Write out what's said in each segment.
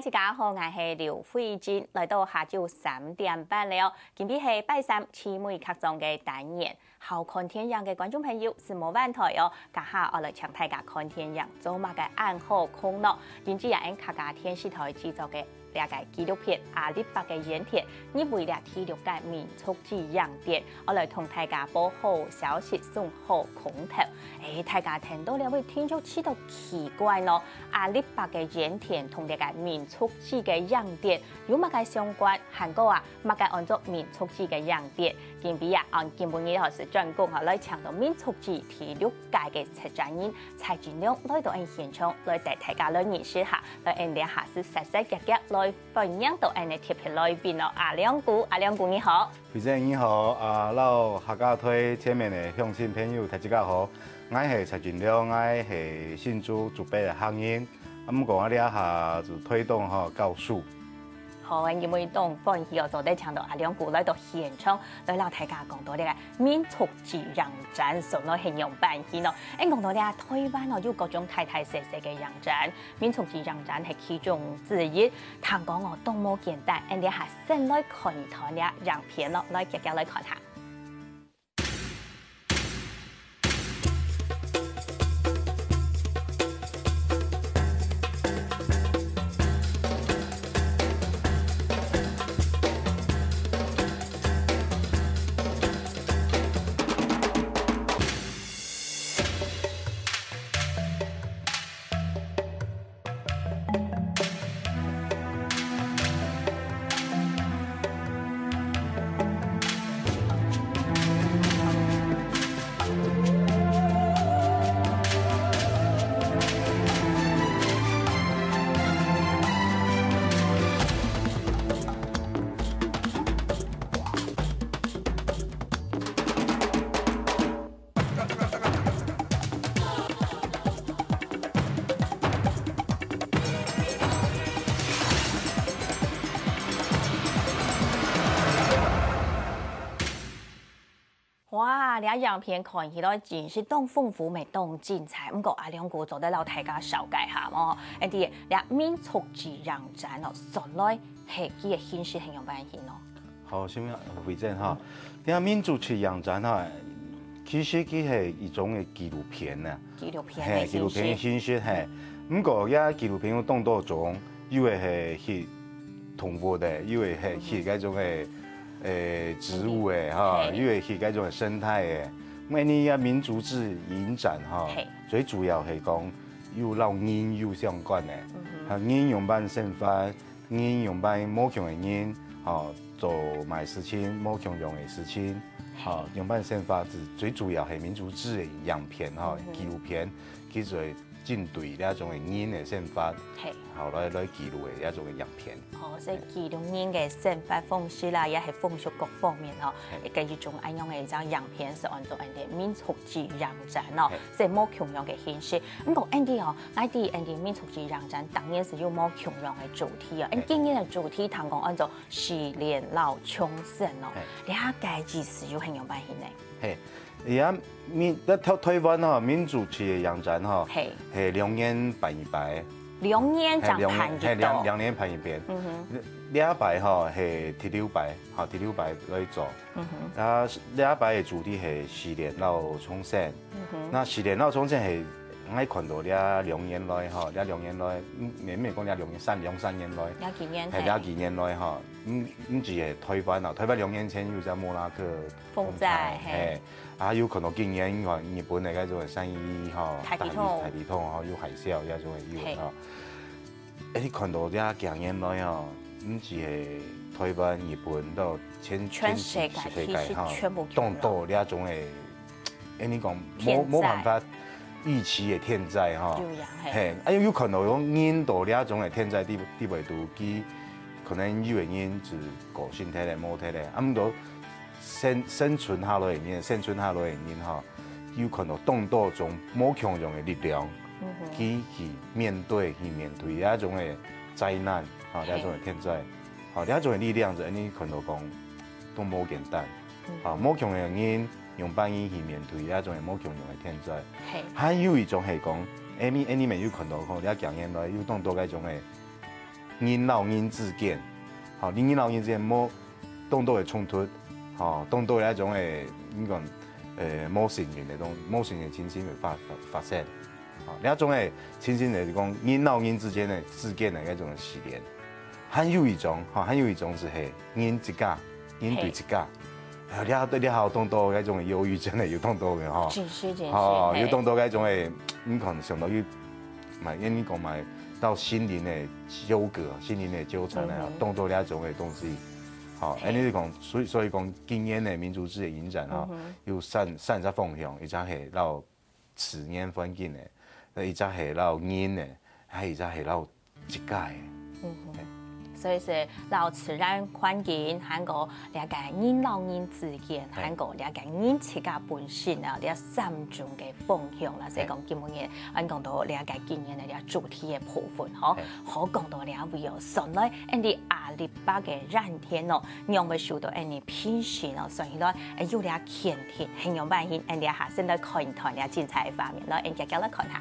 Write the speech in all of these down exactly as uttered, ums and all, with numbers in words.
大家好，𠊎係劉慧珍，來到下晝三點半了哦。今晡日係拜三，姊妹客庄个單元。好看電影个觀眾朋友係無問題哦。這下愛來請大家看電影，做麼个恁好看呢？今朝𠊎等客家電視台製作个這个紀錄片《阿力伯个菸田》，入圍了第六屆民族誌影展，愛來同大家報好消息，送好空頭。誒，大家聽到了會聽著試著奇怪呢？阿力伯个菸田同這个民族誌个影展有麼个相關？還過啊，麼个安做民族誌个影展？今晡日啊，𠊎等今晡日吼係專工吼來請到民族誌第六屆个策展人蔡金良來到𠊎等現場，來帶大家來認識下，來𠊎等這下係煞煞遽遽來歡迎到𠊎等个特別來賓哦，阿良牯，阿良牯你好。慧珍你好，啊，摎客家台前面个鄉親朋友，大家好。𠊎係蔡金良，𠊎係新竹竹北个客人，啊，毋過𠊎這下就推動吼教書。好，𠊎因為當歡喜哦，做得請到阿良牯來到現場，來摎大家講到這个民族誌影展，順來係仰般形哦。誒，講到這台灣哦，有各種大大細細个影展，民族誌影展係其中之一。聽講哦，當無簡單，𠊎等這下先來看一段這影片哦，來遽遽來看下。哇，這影片看起來真係當豐富，乜當精彩。毋過阿良牯做得摎大家紹介下無？恁樣，這民族誌影展哦，順來係佢个形式係仰般形哦？ 好，先生慧珍哈，這民族誌影展哈，其實佢係一種个紀錄片呢。紀錄片个形式。嘿，紀錄片个形式，嘿。毋過，這紀錄片有當多種，有个係翕動物个，有个係翕該種个，誒，植物个哈，嘿。有个翕該種个生態个。𠊎等這民族誌影展哈，嘿。最主要係講有摎人有相關个，嗯哼。啊，人仰般生活， 人仰般無共樣个人，吼，做麼个事情，無共樣个事情，吼，仰般生活，最主要係民族誌个影片，吼，嗯哼。紀錄片，佢就會針對這種个人个生活，嘿。吼，來，來記錄个這種个影片。哦，所以記錄人个生活方式啦，也係風俗各方面吼，嘿。一个一種恁樣个一張影片，係安到𠊎等民族誌影展哦，嘿。所以無共樣个形式。毋過，𠊎等哦，𠊎等𠊎等民族誌影展，當然係有無共樣个主 題哦。嘿。今年个主題聽講安到序列摎唱聲哦，嘿。這个意思又係仰般形呢？嘿，這民，這台，台灣吼，民族誌个影展吼，嘿。係兩年辦一擺。兩年正辦一到。嘿，兩年，嘿，兩，兩年辦一遍。嗯哼。這，這擺吼係第六擺，吼，第六擺來做。嗯哼。啊，這擺个主題係序列摎唱聲。 嗯哼。該序列摎唱聲係，𠊎看到這兩年來吼，這兩年來，嗯，也毋係講這兩年，三，兩三年來，這幾年，嘿，嘿。這幾年來吼，毋，毋止係台灣啊，台灣兩年前有隻莫拉克風災，風災，嘿。嘿，啊，有看到今年，你看日本个該種三一一吼，大地動。大地動吼，有海嘯，這種个有，嘿。吼。誒，你看到這幾年來吼，毋止係台灣、日本到全，全世界，全世界，其實吼，全部當多這種个 誒，你講，無，天災。無辦法預期个天災吼。有影，嘿。嘿，啊，又有可能講，人到這種个天災地，地位度，佢可能有个人就過身忒咧，無忒咧。啊，毋過生，生存下來个人，生存下來个人吼，有可能當多種無共樣个力量，嗯哼。佢去面對，去面對這種个災難，吼，嘿。這種个天災，吼，這種个力量就恁呢看到講，都無簡單。嗯。吼，無共樣个人 用辦法去面對這種个無共樣个天災。嘿。還有一種係講，誒，你，誒，你們有看到吼，這幾年來有當多該種个人摎人之間，吼，人摎人之間無當多个衝突，吼，當多个一種个，你講，呃，無信任个東，無信任个情形會發，發，發生。吼，另一種个情形就係講，人摎人之間个，之間个一種个試煉。還有一種，吼，還有一種就係人自家，人對自家。哎呀，這，這還有當多个一種个憂鬱症个，有當多个，吼。真是，真是，吼，嘿。有當多个一種个，你可能想到有，嘛，因為你講嘛，到心靈个糾葛，心靈个糾纏啊，嗯哼。當多這種个東西。吼，嘿。恁呢講，所以，所以講，今年个民族誌个影展啊，嗯哼。有三，三隻方向，一隻係摎 自然環境个，一隻係摎人个，還有一隻係摎自家个。嗯哼。所以係摎自然環境，還過這个人摎人之間，嘿。還過這个人自家本身啊，這三種个方向啦。所以講，嘿。今晡日，𠊎講到這个今年个這主題个部分，吼，嘿。好講到這位哦，上來，恁呢阿里巴巴个藍天哦， 仰會受到恁呢評審哦，所以呢，哎，有這肯定，很有滿意，恁呢下先來看一段這精彩个畫面，來，恁呢來看下。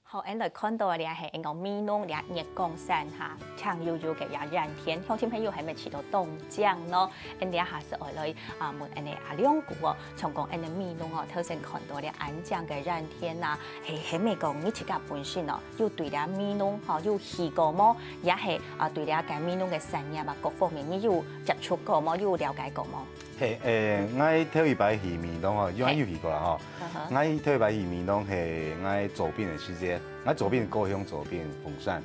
好，𠊎來看到个這係𠊎講美濃這月光山下，靚油油个這藍天，鄉親朋友還無試著當靚呢。𠊎這下係愛來啊問𠊎阿良哥哦，像講𠊎美濃哦，頭先看到這恁靚个藍天啊，係，係毋係講你自家本身哦，有對這美濃吼有去過無？也係啊對這个美濃个產業啊各方面，你有接觸過無？有了解過無？ 嘿，誒，𠊎頭一擺去美濃哦，因為有去過啦吼。嗯哼。𠊎頭一擺去美濃係𠊎做兵个時節，𠊎做兵高雄做兵鳳山。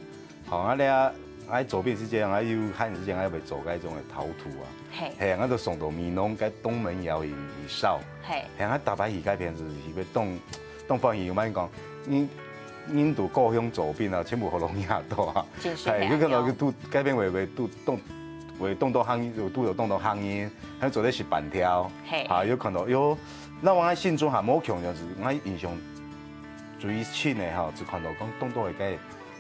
吼，𠊎這𠊎做兵時節，𠊎有閒時節，𠊎會做該種个陶土啊。嘿。嘿，𠊎就送到美濃該東門窯去，去燒。嘿。嘿，𠊎逐擺去該片就係會當，當歡喜，有麼講，你，你到高雄做兵啊，全部喉嚨啞到啊。真是嘿，有可能就拄，該片會，會拄，當 會當多行，有拄著當多行業，還做得食粄條，嘿。哈，有看到，喲，那𠊎心中還無共樣，就係𠊎印象最深个吼，就看到講當多个該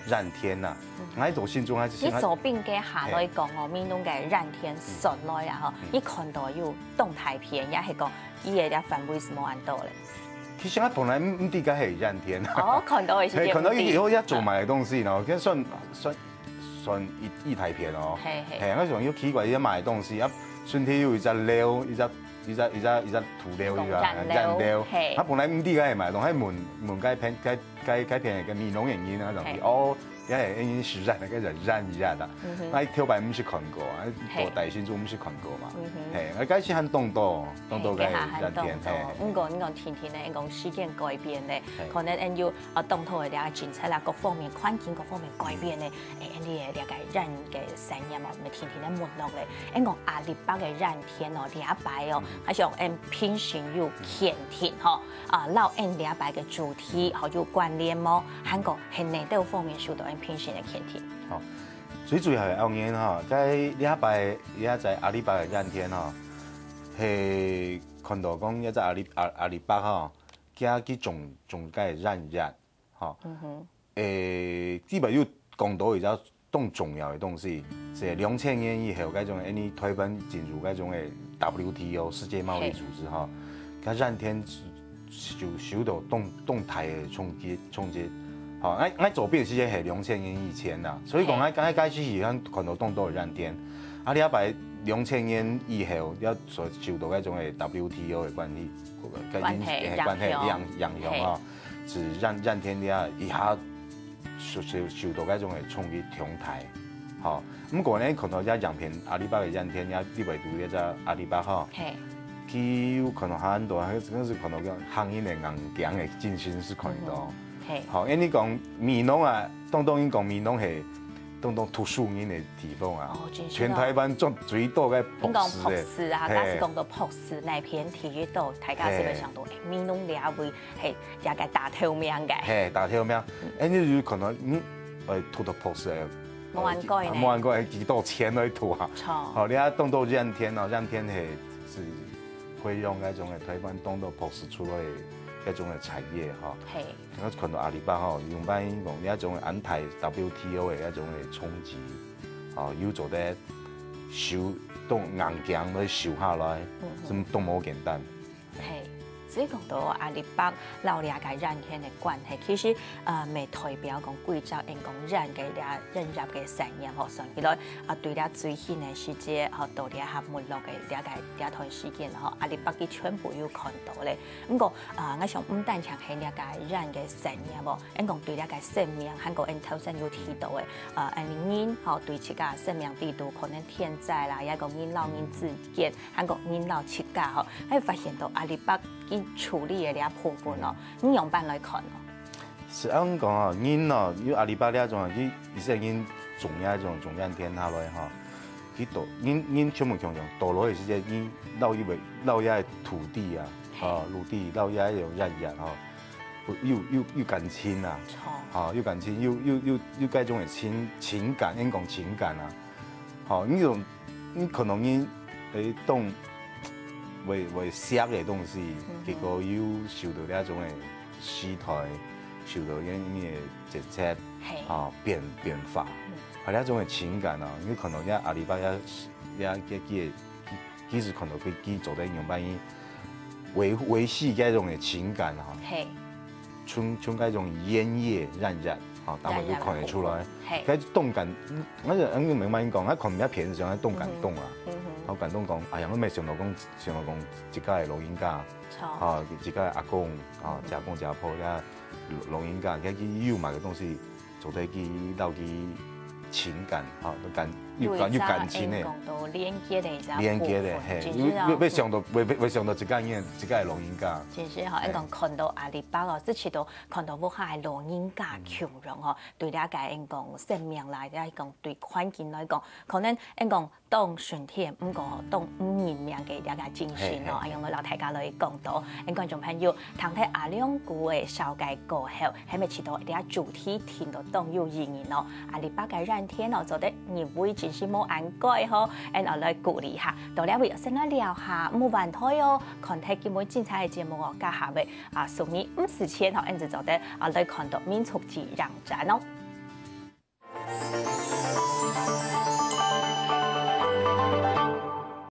藍天吶。嗯。𠊎做心中還係你做兵个下來講哦，美濃个藍天算來啊吼，嗯。你看到有當大片，也係講，佢个這範圍係無恁多咧。其實𠊎本來毋，毋知該係藍天。哦，看到个時間嘿，看到以後要做買个東西呢，該算，算 算一，一大片哦。嘿，嘿。嘿，𠊎想又奇怪，佢買東西啊，身體有一隻寮，一隻，一隻，一隻，一隻土寮，一個染料，染料。嘿。啊，本來毋知該買東西，問，問該片，該，該，該片个美濃人啊，講嘿。哦，也係因為是染，該染，染一下的。嗯哼。啊，頭擺毋識看過啊，嘿。大大新竹毋識看過嘛。嗯哼。嘿，啊，該時還當多，當多該嘿，該下還當多。染店，嘿。毋過你講天天呢，講時間改變呢，嘿。可能𠊎有 啊，當多个了解政策啦，各方面環境各方面改變呢，誒，你个了解染个產業哦，毋係天天个沒落咧。𠊎講阿里巴巴个染天哦，這擺哦，嗯。還想𠊎評審有肯定吼，啊，摎𠊎這擺个主題吼有關聯無？還過係哪兜方面受到𠊎評審个肯定？好，最主要个原因吼，在這擺也在阿里巴巴个染天吼，係看到講也在阿里，阿，阿里巴巴吼， 佢去種，種个染業，吼。嗯哼。誒，基本有講到一隻當重要个東西，係兩千年以後，該種any台灣進入該種个W T O世界貿易組織，吼，該染天就受到當，當大个衝擊，衝擊。吼，𠊎，𠊎做兵時間係兩千年以前啦，所以講，嘿。𠊎，𠊎開始以後看到當多个染天。啊，這擺兩千年以後，要所受到該種个W T O个關係， 關係，關係影響。影響，影響哦，係染，染天了一下受，受，受到該種个衝擊當大，吼。毋過呢，看到這影片，阿里巴巴个影片，也特別對這隻阿里巴巴吼，係。佢有看到很多，還係看到个行業个硬頸个精神係看到。嗯哼，係。吼，因為講美濃啊，當多人講美濃係當多讀書人个地方啊，哦，真係哦。全台灣最，最多个博士个。應該博士啊，係。假使講到博士，哪片地區都，大家係會想到，係。誒，美濃這位 係，這个打頭名个。係，打頭名。嗯。誒，你就看到，嗯，愛讀到博士个，無恁該呢。無恁該幾多錢來讀啊？著。好，你愛當到任天哦，任天係，係會用該種个台灣當到博士出來个該種个產業哈。嘿。你看到阿里巴巴吼，用般講，你該種个安排W T O个該種个衝擊，哦，又做得收，當硬頸來收下來，嗯哼。係當無簡單。 嘿，所以講到阿里巴巴摎這个任天个關係，其實，呃，乜代表講貴州人講任个這任業个產業吼，算起來，啊，對這最近个時節吼，到這下沒落个這个這段時間吼，阿里巴巴佢全部有看到咧。毋過，啊，𠊎想毋單淨係這个任个產業哦， 𫣆講對這个生命，還過𫣆頭先有提到个，呃，𫣆人吼，對自家生命裡肚可能天災啦，也講人摎人之間，還過人摎自家吼，還發現到阿里巴巴佢處理个這部分哦，你仰般來看哦？係恁講哦，人哦，有阿里巴巴這種，佢，佢係人種這種，種這天下來吼，佢都，人，人全部共樣，到落去時節，人摎一位，摎一个土地啊，嘿。哦，土地，摎一个有人人吼。 有，有，有感情啊。著。吼，有感情，有，有，有，有該種个情，情感，應講情感啊。吼，你種，你可能你，誒，當會，會惜个東西，嗯哼。結果又受到這種个時代，受到因為政策，嘿。吼，變，變化。嗯。啊，這種个情感啊，你可能這阿里巴巴也，也，也，也，其實可能佢，佢做得用辦法 維，維繫該種个情感吼，嘿。像，像該種煙葉爛爛，吼，他們就看得出來。嘿。該動感，嗯，那個，嗯，明白你講，他可能比較便宜，像動感動啊，嗯哼。好感動講，哎呀，我沒想到講，想到講，自家个老人家，著。啊，自家个阿公，啊，嗯哼。阿公阿婆，該老人家，該佢有買个東西， 做得去摎佢情感，吼，有感，有感，有感情个。有一隻，應該講到連結个一隻連結个，部分，嘿，有，其實啊，有，有想到，有，有想到一個人，一個老人家。其實吼，嘿。應該講看到阿里巴巴哦，這時都看到屋下个老人家共樣吼，對這個應該講生命啦，也講對環境來講，可能應該講 當順天，毋過當毋認命个這個精神哦，嘿，嘿，嘿。恁樣來摎大家來講到。𫣆觀眾朋友，聽忒阿亮哥个紹介過後，係毋係試著這主題聽著當有意義哦？阿里巴巴个藍天哦，做得認為真係無恁該吼，𫣆來鼓勵下。到這位先來尞下，毋好換台哦，看忒今晡精彩个節目哦，接下來啊，送你毋使錢吼，𫣆就做得啊來看到民族誌網站哦。